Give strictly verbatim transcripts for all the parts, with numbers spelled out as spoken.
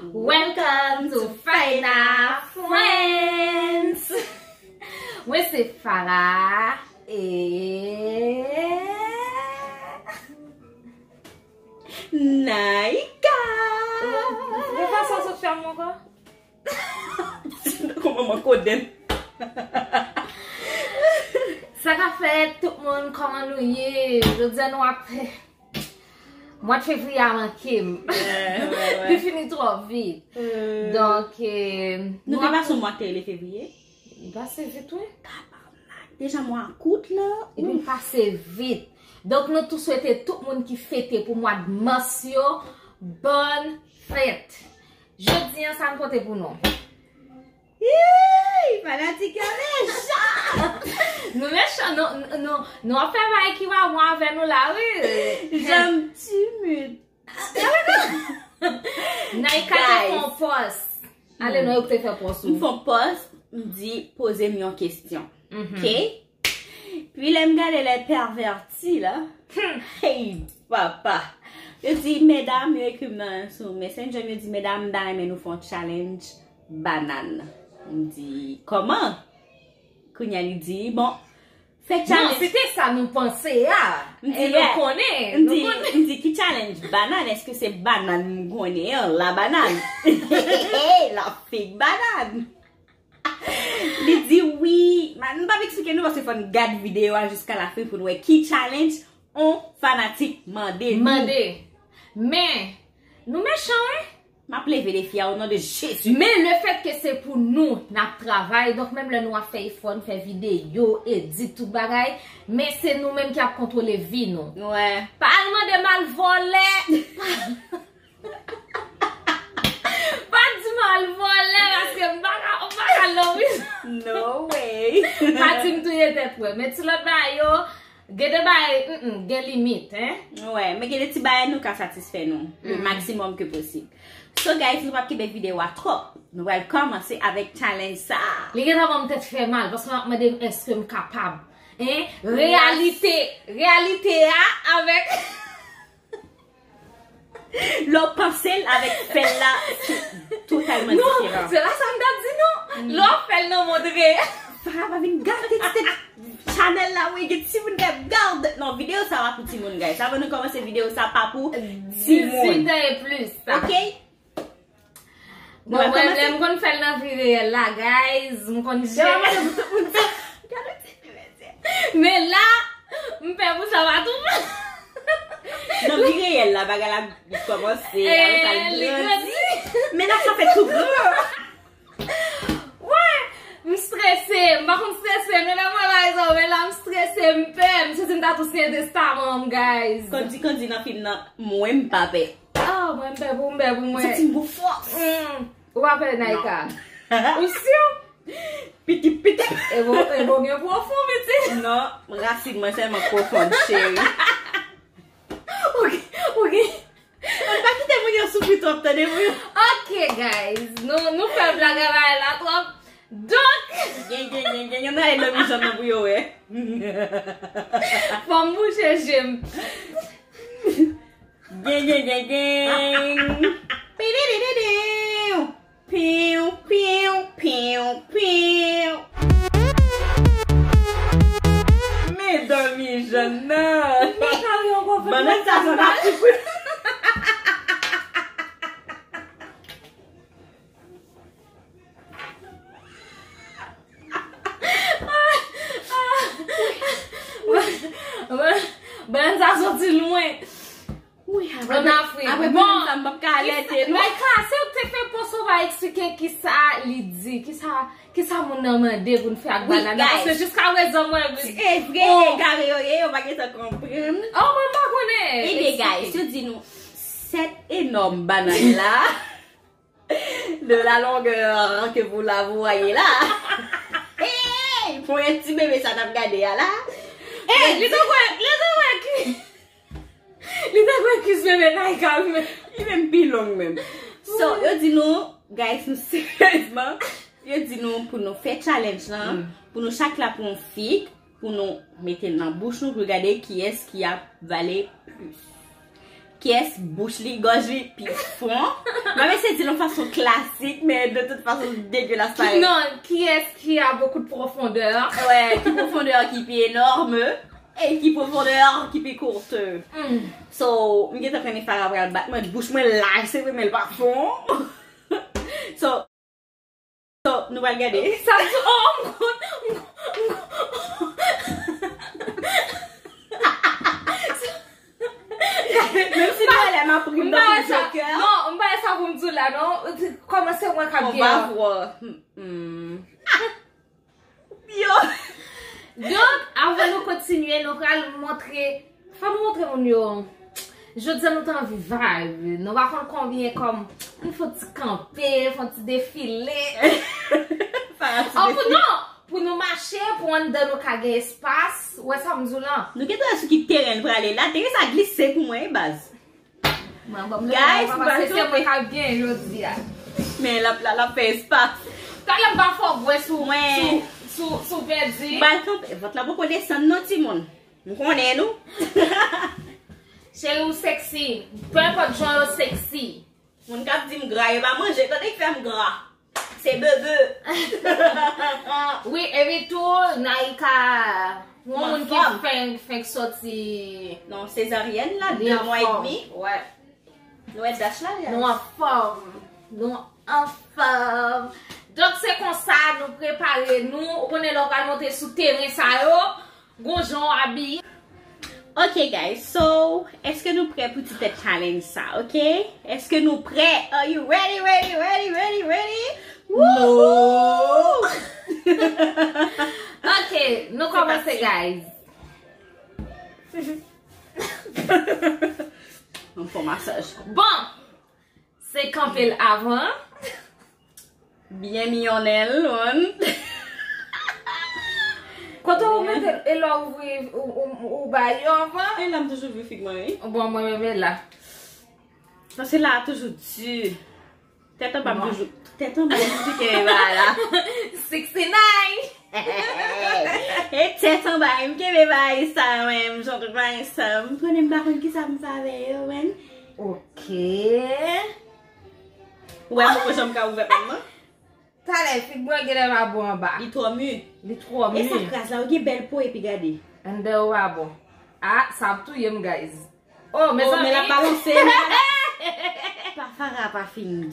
Welcome to Fina Friends. Mwen se Farah e Naika. Ou pa sa sot fè m ankò? Kòman mwen koden? Sa ka fèt, tout moun, kòman nou ye? Jodi a nou ap fè mwa fevriye a manke m. Li fini twò vit. Donk, eh, nou te pase yon mwa ki te rele fevriye. Li pase vit, wi. Tabarnak. Deja mwa a kout la. Epi l pase vit. Donk, nou tou swete tout moun ki fete pou mwa de mas yo, bòn fèt. Jodi a, sa n pote pou nou? Yey! Fanatik yo mechan! Nou mechan, nou, nou, nou, nou ap fè bagay ki pa bon avè nou la, wi. Janm timid. Naika te fè yon pòs. Ale non, yo te fè pòs ou. M fè yon pòs, m di, poze m yon kesyon. Ok? Pi lè m gade lè pèvèti la. Hey, papa. Yo di, medam, yo ekri m nan sou Messenger, yo di, medam, m ta renmen nou fè yon challenge banàn. M di, kòman? Kounye a li di, bon, fè challenge. Non, se te sa nou panse a. M di, nou konnen, m di, nou konnen. M di, ki challenge banàn? Èske se banàn m konnen an, la banàn? La fig banàn. Li di wi. Ma-, m p ap eksplike nou paske fò n gad videyo a jiska lafen pou n wè ki challenge on fanatik mande nou. Mande. Men, nou mechan, wi. M ap leve defi a o non de Jezi. Men lefètke se pou nou n ap travay, donk menm lè nou ap fè efò, n fè videyo, edit, tout bagay, men se nou menm ki ap kontwole vi nou. Wè. Pa al mande m al vòlè. Pa di m al vòlè, paske m pa ka, m pa ka non, wi. No way. Pa di m touye tèt mwen. Men ti lòt bagay yo, gen de bagay, mm, mm, gen limit, hein. Wè, men gen de ti bagay nou ka satisfè nou le maximum que possible. So, guys, nou p ap kenbe videyo a twòp. Nou pral kòmanse avèk challenge sa. Li gentan ban m tèt fè mal, paske m ap mande m èske m kapab. Hein? Reyalite, reyalite a avèk Lè w panse l avèk fè l la, se totalman diferan. Non, se pa sa m t ap di non. Lè w ap fè l nan mond reyèl. Farah pa vin gate ti tèt chanèl la, wi, gen timoun k ap gade. Non, videyo sa pa pou timoun, guys. Avan nou kòmanse videyo sa, pa pou timoun. Dizuit an e plis, sa. Ok? Bon, mwen, lè m konn fè l nan vi reyèl la, guys, m konn jere. Men la, m pè pou sa pa tou. Nan vi reyèl la, bagay la kòmanse, eh, li grandi. Men la, sa fè tou gran. Wè, m strese, m pa konn strese, men lè mwen la, men la, m strese, m pè, m santi m ta tou siyen testaman m, guys. Kondi, kondi nan fim nan, mwen m pa pè. Ah, mwen m pè pou, m pè pou mwen. Santi m gon fòs. Hmm. Ou pa pè Naika? Ou si? Piti, piti. E bon, e bon, gen pwofon, piti. Non, rasin mwen sèlman pwofon, cheri. Ou gen, ou gen. Ann pa kite moun yo soufri twòp, tande moun yo. Ok, guys. Nou, nou fè blag avè la twòp. Donk. Gen, gen, gen, gen. Yon nan e lòm jòn nan pou yo wè. Fò m bouche je m. Gen, gen, gen, gen. Pididididiw. Piw, piw, piw, piw. Medam, jòn nan. Bannan sa sot ap soufri. Bannan sa soti lwen. Wi, apre, ann Afrik. Apre bon, sa, m p ap ka alète nou. Naika, se ou k te fè pòs ou pa eksplike kisa li di, kisa, kisa moun nan mande pou n fè ak bannan nan, paske jiska prezan mwen. E vre, egare yo ye, yo pa gentan konprann. Oh, mwen pa konnen. Ebe, guys, yo di nou, sèt enòm bannan la. De la longueur que vous la voyez là. Hey, pou yon ti bebe sa n ap gade a la. Hey, li te kwè, li te kwè ki, li te kwè ki se bebe Naika, men. Li menm pi long menm. So, yo di nou, guys, nou seryezman, yo di nou pou nou fè challenge lan, pou nou chak la pran yon fig, pou nou mete l nan bouch nou, pou gade kiyès ki ap vale plis. Kiyès bouch li, gòj li pi fon? Mwen eseye di l yon fason klasik, men de tout fason degelas parèy. Non, qui est-ce qui a beaucoup de profondeur? Ouais, qui profondeur qui pi énorme et qui profondeur qui pi courte. Hmm. So, m gentan konnen Farah pral bat mwen, bouch mwen laj, se vre, men l pa fon. So, so, nou pral gade. Sa di, oh, m konn, m konn, m konn. Menm si nou wè lè m ap ri m tankou Joker. Non, m pa sa pou m di w la, non. Kòman se mwen k ap On gen va an? Voir. Hmm. Yo. Donk, avan nou kontinye, nou pral montre, fò nou montre moun yo. Jodi a nou te anvi vibe. Nou pa konn konbyen kòm, nou fè yon ti kanpe, fè yon ti defile. Farah ti Oh, pou defile. Non, pou nou mache, pou anndan nou ka gen espas. Ou wè sa m di w lan? Nou gentan wè sou ki teren l prale la. Teren sa glise pou mwen, wi, baz. Mwen, bon, Guys, mwen, mwen se se kanpe. Mwen k ap gen jodi a. Men l ap, l ap fè espas. Talè m pa fè w bwè sou, Mwen. Sou, sou, sou pèdi. M pral kanpe. Vant la poko desann non, timoun. M konnen nou. Cheri, ou sexy. Peu importe jan yo sexy. Moun k ap di m gra, yo pa manje, tande k fè m gra. Se bebe. Wi, epi tou, Naïka, yon Mwen moun ki fòm. Fenk, fenk soti. Non, sezaryèn la, Li de an mwa fòm. Edmi. Wè. Nou wè dash la, guys. Nou anfòm. Nou anfòm. Donk, se konsa nou prepare nou. Ou konnen lè w pral monte sou teren sa yo, gon jan w abiye. Ok, guys, so, èske nou prè pou ti tèt challenge sa, ok? Èske nou prè? Are you ready, ready, ready, ready, ready? No. Ok, nou kòmanse, pati. Guys. Ann fè masaj. Bon, se kanpe l avan. Byen miyonnen l, wan. Kote ou mete l, e lè ou ouvri, ou, ou, ou bay yo avan? E la m toujou vye fig mwen, wi. Bon, mwen menm e la. Paske la toujou di. Tèt anba m Bon. Toujou. Tèt anba m toujou kenbe bagay la. Sixty-nine. E tèt anba m kenbe bagay sa, mwen, m jan tout bagay sa. M konnen m pa konn kisa m fè avè yo, men. Ok. Ou wè m poko janm ka ouvè pa m nan? Talè, fig mwen genlè pa bon anba. Li twò mi. Li twò mi. E sa kraz la, ou gen bèl po epi gade. Anndan yo pa bon. Ah, sa ap touye m, guys. Oh, Oh, men l ap mezanmi. Balanse, men l ap- Pa Farah pa fin di.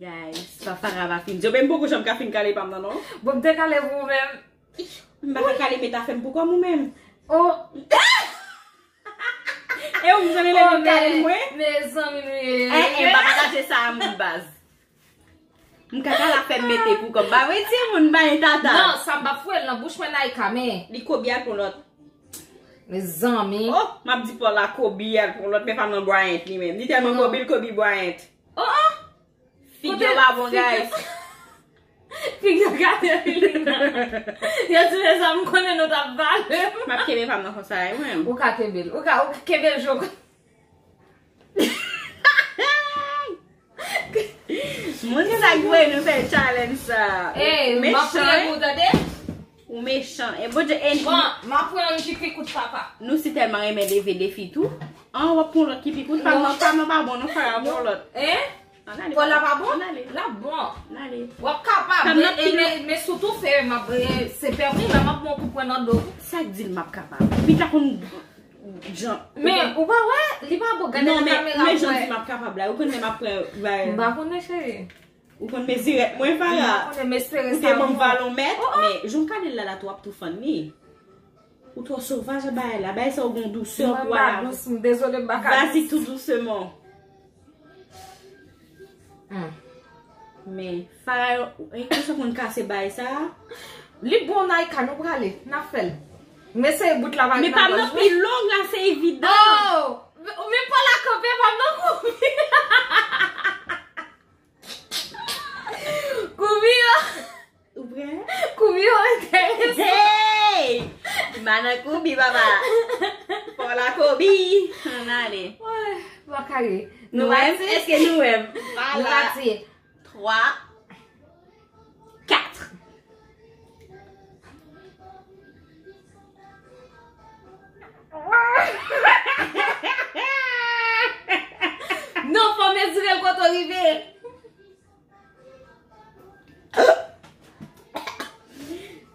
Guys, pa Farah pa fin di. Yo, men m poko janm ka fin kale pa m nan, non. Bon, m te kale pou ou menm. M pa ka kale met afè m pou kò m ou menm. Oh. E ou m zanmi lè m kale mwen. Mezanmi, nou ye. Eh, eh, m pa pataje sa a moun baz. M ka kale afè m mete pou kò m. Ba wi, timoun, ba e tata. Non, sa m pa fwe nan bouch mwen, Naïka, men. Li Kobe al pou lòt. Mezanmi. Oh, m ap di Paul la Kobe al pou lòt, men pa nan Bryant li menm. Li tèlman Non. Kobe, l Kobe Bryant. Oh, oh. Figyo pa bon, guys. Figyo gate Filina. Yo di, mezanmi, m konnen nou t ap pale. M ap kenbe pa m nan konsa, e mwen. Ou ka kenbe l. Ou ka, ou ka kenbe l jok. Moun sa k voye nou fè challenge sa. Ey, m ap Mechan, priye eh? Pou ou, tande. Ou mechan. E Bondye, e Bon, m ap pran yon ki pi kout, papa. Nou si tèlman renmen leve defi tou. An, w ap pran lòt ki pi kout. Pa m nan, pa m nan pa bon, non, Farah, pran lòt. Hein? Ann ale, Bon, la pa bon? Ann ale. La bon. Ann ale. W ap kapab. Kòm Men, nan e, pi men, men sou toufe, m ap, e, se pèmi, men m ap pran yon kout pwen nan do. Sa k di l m ap kapab? Pita konn jan. Men, ou pa wè? Li pa bon. Gade Non, nan men, kamera men pou jan wè. Di m ap kapab la. Ou konn men m ap pran, bay. M pa konnen, cheri. Ou konn mezire. Mwen, Farah. M konnen, m espere Ou sa te ban m bon. Valomèt, Oh, oh. Men jan w kale l la, la twò ap tou fann li. Ou twò sovaj an bagay la. Bagay sa ou gon dousè Mwen pou pa a. dous, m dezole, m pa ka Vas-y dous. Tout doucement. Hmm. Men, Farah, e konsa konn kase bagay sa. Li bon, Naïka, nou prale. N ap fè l. M eseye bout la pa Men pa m nan pi long la, se evidan. Oh! Men, men pa la kanpe, pa m nan kouri. Kouri an. Ou prè? Kouri an enterese. Hey! Ma nan Kobe, papa. Pou la Kobe. Ann ale. Woy, m pa kare. Nou wè m? Èske nou wè m? Nou pati. Twa. Kat. Non, fò mezire l kote w rive.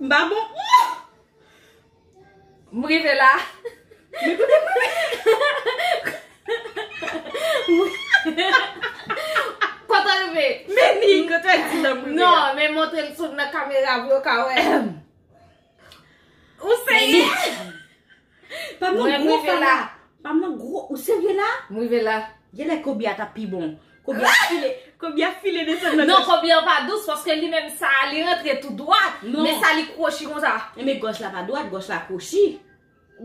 M pa bon. M rive la. Men kote m rive? Kote w rive? Men ni, kote w di la m rive? Non, men montre l sou nan kamera pou yo ka wè. Ou serye? Pa m nan gwo fala. Pa m nan gwo. Ou serye la? M rive la. Genlè kobi a t ap pi bon. Kobi a file, kobi a file desann nan. Non, kobi an pa dous paske li menm sa a, li rantre tou dwat. Non. Men sa li kwochi konsa. Men gòj la pa dwat, gòj la kwochi.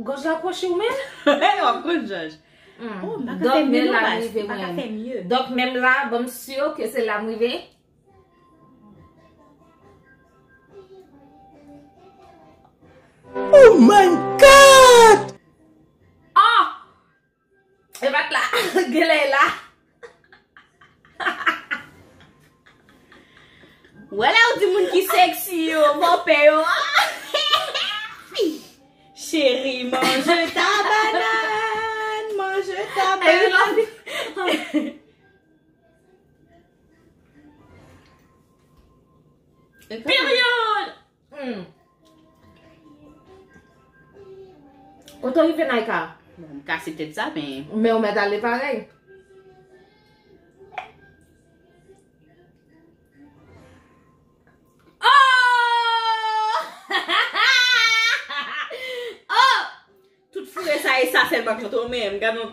Gòj la kwochi ou menm? W ap konn Jòj. Oh, m pa ka fè mye non baz. M pa ka fè mye. Donk menm la, bon, m si ke se la m rive. Oh my God! Oh! E pa t la. Genlè e la. Wè lè w di moun ki sexy yo, bòpè yo. Chérie, mange ta banane, mange ta banane. Period! Hmm. Kote w rive, Naïka? Bon, m kase tèt sa, men. Men w mèt ale parèy. Oh! Oh! Tout foure sa e sa sèlman k antre w menm, gad yon.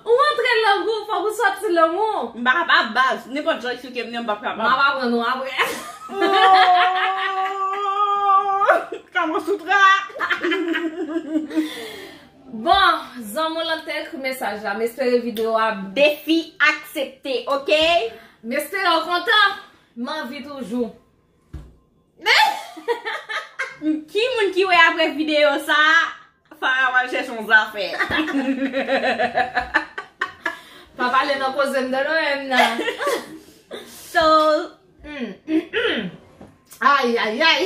Ou antre lang ou, fòk ou sòti lang ou. M pa kapab baz, nenpòt jan eksplike m nan, m p ap kapab. M ap aprann ou apre. Oh! Kamasutra! Bon, zanmi w lan te ekri mesaj la, m espere videyo a. Defi aksepte, oke? M espere w kontan, m anvi toujou. Ki moun ki wè apre videyo sa a, Farah pral chèche yon zafè. Pa pale nan koze m, tande w menm nan. So, hmm, hmm, hmm. Ay, ay, ay.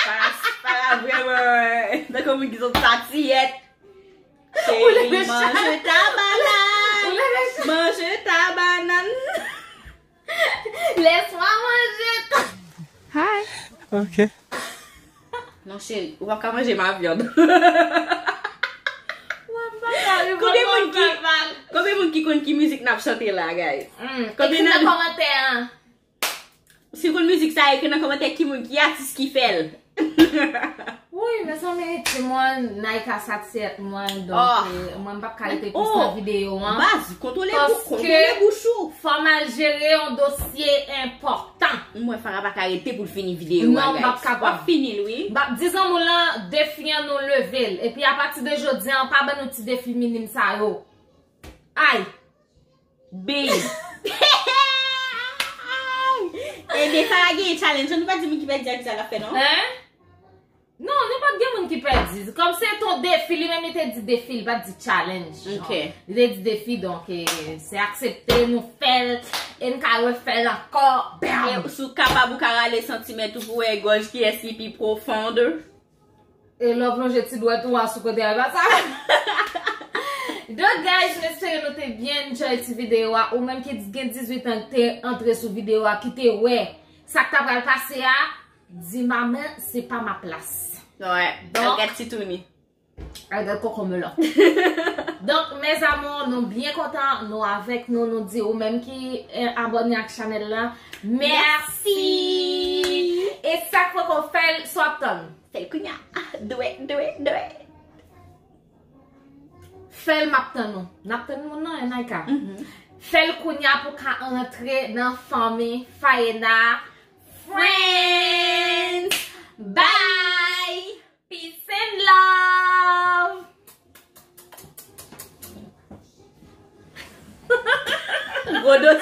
Farah, Farah vrèman, tankou moun ki sot satiyèt. Ou leve chay. Chérie, mange ta banane. Ou leve chay. Mange ta banane. Laisse-moi manger. Hi. Ok. Non, cheri, ou p ap ka manje ma viande. Konbyen moun ki, konbyen moun ki konn ki mizik n ap chante la, guys? Hmm, ekri nan kòmantè an. Si w konn mizik sa, ekri nan kòmantè ki moun, ki atis ki fè l. Wi, mezanmi, timoun, Naïka satiyèt mwen, donk, eh, mwen m p ap ka rete plis nan videyo an. Baz, kontwole bou-, kontwole bouch ou. Fò m al jere yon dosye enpòtan. M wè Farah pa ka rete pou l fini videyo a, guys. Non, m p ap kapab. W ap fini l, wi. M p ap di zanmi w lan, defi an nou leve l. Epi apati de jodi an, pa ban nou ti defi minim sa yo. Ay! Big. Ebyen, sa la genyen challenge. Nou pa di moun ki pèdi a ki sa l ap fè, non? Hein? Non, li pa t gen moun ki pèdi. Kòm se t on defi, li menm li te di defi, li pa t di challenge. Ok. Li te di defi, donk, eh, se aksepte, nou fè l, e n ka refè l ankò. Bam! E si w kapab, ou ka rale santimèt ou pou wè gòj kiyès ki pi pwofond. E lè w plonje ti dwèt ou a sou kote a, e pa sa. Donk, guys, m espere nou te byen enjoy ti videyo a. Ou menm ki gen dizuit an, ki te antre sou videyo a, ki te wè sa k ta pral pase a, di maman, se pa ma plas. Wè, donk, al gad Titouni. Al gad Kokomelon. Donk, mes amours, nou byen kontan, nou avèk nou, nou di ou menm ki, eh, abòne ak chanèl la, mèsi. E sa k poko fè l, sa w ap tann? Fè l kounya. Dwe, dwe, dwe. Fè l, m ap tann ou. N ap tann moun nan, Naïka. Mhm. Fè l kounya pou ka rantre nan fanmi Faena Friends. Bye. Peace and love. Gwo dosye.